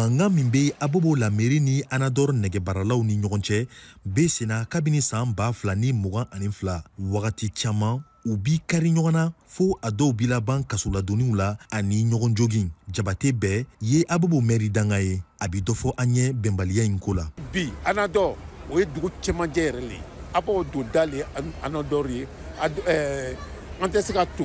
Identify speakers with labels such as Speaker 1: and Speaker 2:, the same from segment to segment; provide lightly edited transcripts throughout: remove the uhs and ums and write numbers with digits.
Speaker 1: Mankan min bɛ Abobo la mairie ni Anador nɛgɛbaaralaw ni ɲɔgɔn cɛ bɛ senna kabini san 2022. Wagati caman u b'i kari ɲɔgɔn na fo a dɔw b'i laban kasoladonniw la ani ɲɔgɔn jogin. Jabate bɛɛ ye Abobo mairie danga ye, a bi dɔ fɔ an ye bɛnbaliya in ko la.
Speaker 2: Bi Anador o ye dugu cɛmancɛ yɛrɛ le ye, Abobo donda le ye Anador ye. An tɛ se ka to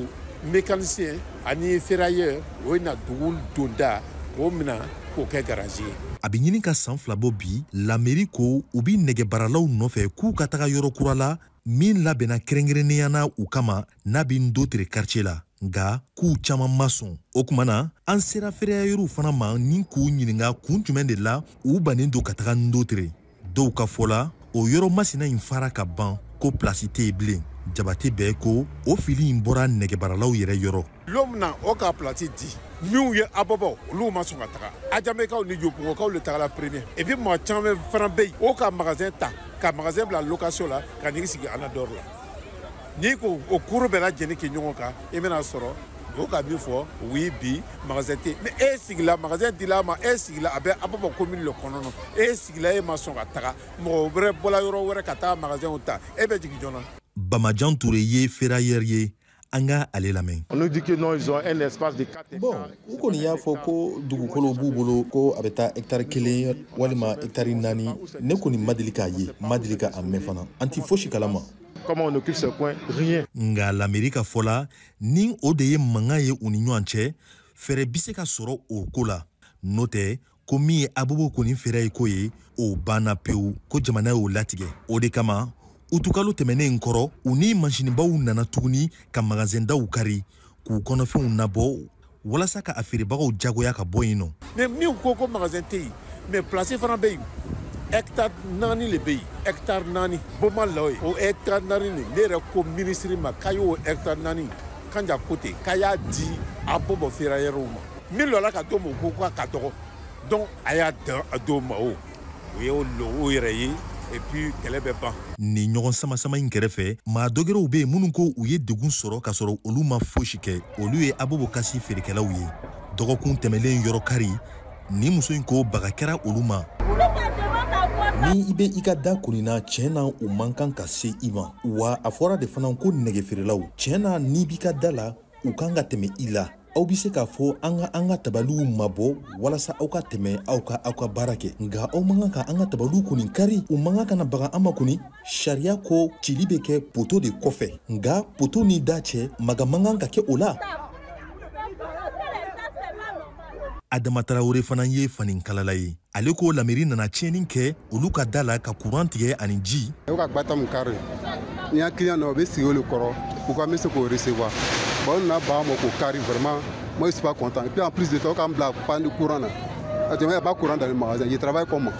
Speaker 2: mécanicien ani ferrailleur o ye na dugu donda k'o minɛ k'o kɛ garage ye.
Speaker 1: A bɛ ɲini ka san 2 bɔ bi, la mairie ko u bi nɛgɛbaaralaw nɔfɛ k'u ka taga yɔrɔ kura la min labɛnna kɛrɛnkɛrɛnnenya na u kama n'a bɛ Ndotere quartier la, nka k'u caman ma sɔn. O tuma na an sera ferrailleurs fana ma ni k'u ɲininka kun jumɛn de la u bannen don ka taga Ndotere. Dɔw ka fɔ la o yɔrɔ masina in fara ka ban, ko place tɛ yen bilen. Jabate bɛɛ ko o fili in bɔra nɛgɛbaaralaw yɛrɛ yɔrɔ.
Speaker 2: Lon min na o ka place di minnu ye Abobo olu ma sɔn ka taga, Adjamekaw ni Yopougonkaw le tagala premier. Et puis mɔgɔ caman fana bɛ yen o ka magasin ta ka magasin bila location la ka n'i sigi Anador la. N'i ko o kuru bɛɛ lajɛlen kɛ ɲɔgɔn kan, i bɛna sɔrɔ o ka min fɔ oui bi magasin tɛ yen. Mais e sigila magasin dila ma, e sigila a bɛ Abobo commune le kɔnɔ, e sigila e ma sɔn ka taga, mɔgɔ wɛrɛ bɔla yɔrɔ wɛrɛ ka taa magasin ta, e bɛ jigin joona.
Speaker 1: Bamajan Touré ye ferrailleur ye, an ka ale lamɛn.
Speaker 3: On nous dit que non, ils ont un espace de 4 hectares.
Speaker 4: Bon, u kɔni y'a fɔ ko dugukolo b'u bolo ko a bɛ taa hectare 1 walima hectare 4. Ne kɔni ma deli k'a ye, ma deli k'a mɛn fana. An ti fosi kalama.
Speaker 3: Comment on occupe ce coin? Rien.
Speaker 1: Nka la mairie ka fɔ la, ni o de ye mankan ye u ni ɲɔgɔn cɛ, fɛɛrɛ bi se ka sɔrɔ o ko la. N'o tɛ ko min ye Abobo kɔni fɛɛrɛ ye ko ye, o banna pewu, ko jamana y'o latigɛ. O de kama utukalo tɛmɛnen kɔrɔ, u ni masinibaw nana tuguni ka magasindaw kari k'u kɔnɔfɛnw nabɔ walasa ka a feerebagaw jagoya ka bɔ yen nɔ.
Speaker 2: Mais min ko ko magasin tɛ yen, mais place fana bɛ yen, hectare 4 le bɛ yen, hectare 4 boma la ye. O hectare 4 nin, ne yɛrɛ ko ministre ma k'a y'o hectare 4 Kanja ko ten k'a y'a di Abobo ferrailleurs ma. Min lɔla ka d'o ma, o ko k'a ka dɔgɔ, donc a y'a d'o ma, o y'o lɔ o yɛrɛ ye. Et puis kɛlɛ bɛ ban.
Speaker 1: Nin ɲɔgɔn sama-sama in kɛrɛfɛ, maa dɔgɛrɛw bɛ yen minnu ko u ye degun sɔrɔ k'a sɔrɔ olu ma fosi kɛ. Olu ye Abobo kasi feerekɛlaw ye. Dɔgɔkun tɛmɛlen yɔrɔ kari, nin muso in ko baga kɛra olu ma.
Speaker 4: Ni i bɛ i ka da kɔni na, tiɲɛ na u man kan ka se i ma. Wa a fɔra de fana ko nɛgɛ feerelaw, tiɲɛ na n'i b'i ka da la, u kan ka tɛmɛ i la. Aw bɛ se k'a fɔ an ka tabaliw mabɔ walasa aw ka tɛmɛ aw ka aw ka baara kɛ, nka aw man kan ka an ka tabaliw kɔni kari. U man kan ka na baga an ma kɔni. Sariya ko cili bɛ kɛ poto de kɔfɛ, nka poto ni da cɛ maga man kan ka kɛ o la.
Speaker 1: Adama Traoré fana ye fanikalala ye. Ale ko la mairie nana tiɲɛni kɛ olu ka da la ka courant tigɛ ani ji.
Speaker 5: U ka gbata mun kari, n'i y'a client na, o bɛ sigi o de kɔrɔ pour que an bɛ se k'o recevoir. Bon, on a ba mako kari, vraiment, moi je suis pas content. Et puis en plus de ça, on a panne de courant là. Actuellement, il n'y a pas de courant dans le magasin. Je travaille comment?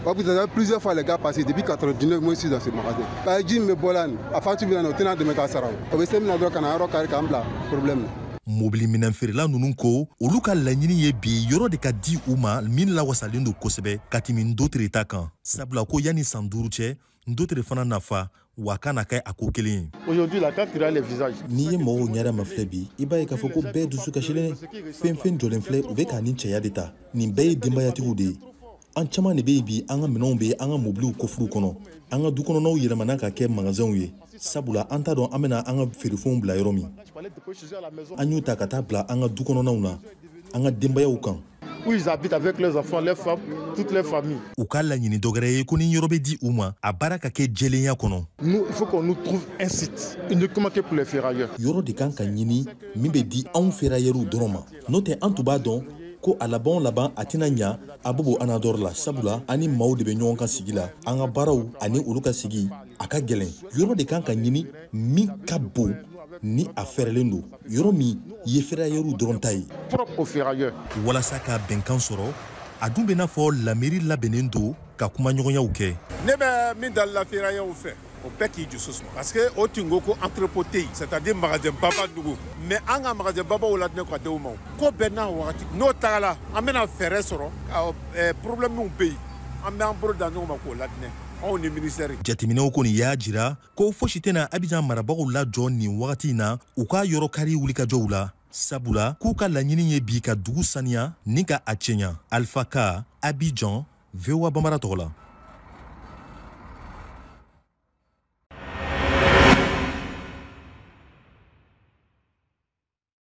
Speaker 5: Vous avez plusieurs fois les gars passés depuis 99, moi je suis dans ce magasin. Bah, je me bolan, à faire tu viens au tenant de mes casseroles. On va essayer de nous dire qu'on a un carré comme là, problème.
Speaker 1: Mobili minɛn feerela ninnu ko olu ka laɲini ye bi yɔrɔ de ka di u ma min lawasalen don kosɛbɛ ka tɛmɛ Ndotere ta kan, sabula ko yanni san 5 cɛ Ndotere fana nafa wa kana na kɛ a ko kelen ye.
Speaker 3: Aujourd'hui, la carte les visages.
Speaker 4: N'i ye mɔgɔw ɲɛda ma filɛ bi, i b'a ye k'a fɔ ko bɛɛ dusu kasilen, fɛn fɛn jɔlen filɛ, u bɛ k'a ni cɛya de ta. Nin bɛɛ ye denbayatigiw de ye. An caman de bɛ yen bi, an ka minɛnw bɛ an ka mobiliw kɔfuruw kɔnɔ, an ka du kɔnɔnaw yɛlɛmana ka kɛ magasinw ye, sabula an t'a dɔn an bɛna an ka feerefɛnw bila yɔrɔ min. An y'u ta ka taa bila an ka du kɔnɔnaw na, an ka denbayaw kan.
Speaker 3: Où ils habitent avec leurs enfants, leurs femmes, toutes les familles.
Speaker 1: U ka laɲini dɔ wɛrɛ ye ko ni yɔrɔ bɛ di u ma, a baara ka kɛ jɛlenya kɔnɔ.
Speaker 3: Nous, il faut qu'on nous trouve un site uniquement que pour les ferrailleurs.
Speaker 4: Yɔrɔ de kan ka ɲini min bɛ di anw ferrailleurs dɔrɔn ma. N'o tɛ an tun b'a dɔn ko a laban o laban a tɛna ɲa Abobo Anador la, sabula an ni maaw de bɛ ɲɔgɔn kan sigi la, an ka baaraw ani olu ka sigi a ka gɛlɛn. Yɔrɔ de kan ka ɲini min ka bon ni a fɛrɛlen don, yɔrɔ min ye ferrailleurs dɔrɔn ta ye.
Speaker 3: Propre aux ferrailleurs.
Speaker 1: Walasa ka bɛnkan sɔrɔ, a dun bɛ n'a fɔ la mairie labɛnnen don ka kumaɲɔgɔnyaw kɛ.
Speaker 2: Ne bɛ min dalila ferrailleurs fɛ, o bɛɛ k'i dusu suma, parce que o tun ko ko entrepôt tɛ yen, c'est à dire magasin baba dugu, mais an ka magasin babaw ladinɛ ka di u ma. Ko bɛɛ n'a wagati, n'o tagala an bɛna fɛɛrɛ sɔrɔ ka problème minnu bɛ yen, an bɛ an bolo da ɲɔgɔn ma k'o ladinɛ anw ni ministère.
Speaker 1: Jateminɛw kɔni y'a jira ko fosi tɛna Abidjan marabagaw lajɔ nin wagati in na u ka yɔrɔ kari wulikajɔw la. Sabula k'u ka laɲini ye bi ka dugu saniya ni ka a cɛɲa. Alpha Ka, Abidjan, VOA Bambara tɔgɔ la.